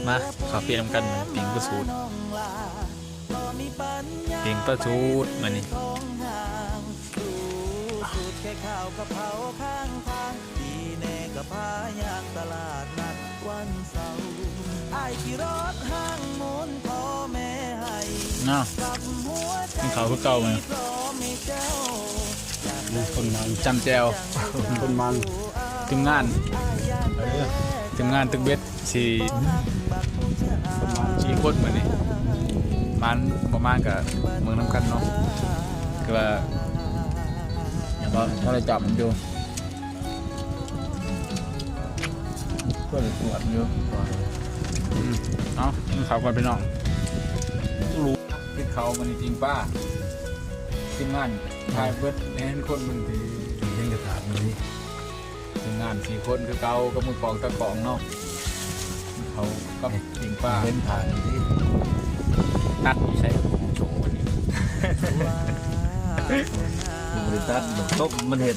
ມາເຂົ້າປ່ຽນນຳກັນ ປີ້ງປາສູດ ປີ້ງປາສູດມື້ນີ້. ເນາະ ກິນເຂົ້າຄືເກົ່າມື້ນີ້ ຄົນມັນ ຈ້ຳແຈ່ວ ຄົນມັນ ທີມງານ ທີມງານຕຶກເບັດ ສີ່ ປະມານສີ່ຄົນມື້ນີ້ ມານບໍ່ມານກະເບິ່ງນຳກັນເນາະ ຄືວ່າຍັງບໍ່ທັນໄດ້ຈັບມັນຢູ່ ເພິ່ນກວດຢູ່. ອືມ ເອົາ ກິນເຂົ້າກ່ອນພີ່ນ້ອງ ກິນເຂົ້າມື້ນີ້ປີ້ງປາ ທີມງານຖ່າຍເບິດ ເຫັນຄົນມັນຕິ ເຫັນກະຖາດນີ້ ທີມງານສີ່ຄົນຄືເກົ່າ ກັບມືກອງຕາກອງເນາະ ເຂົ້າກັບປີ້ງປາ ເຫັນຖາດນີ້ ຕັດຢູ່ໃສ ໂຊນີ້ ບໍ່ໄດ້ຕັດ ຕົບມັນເຮັດ.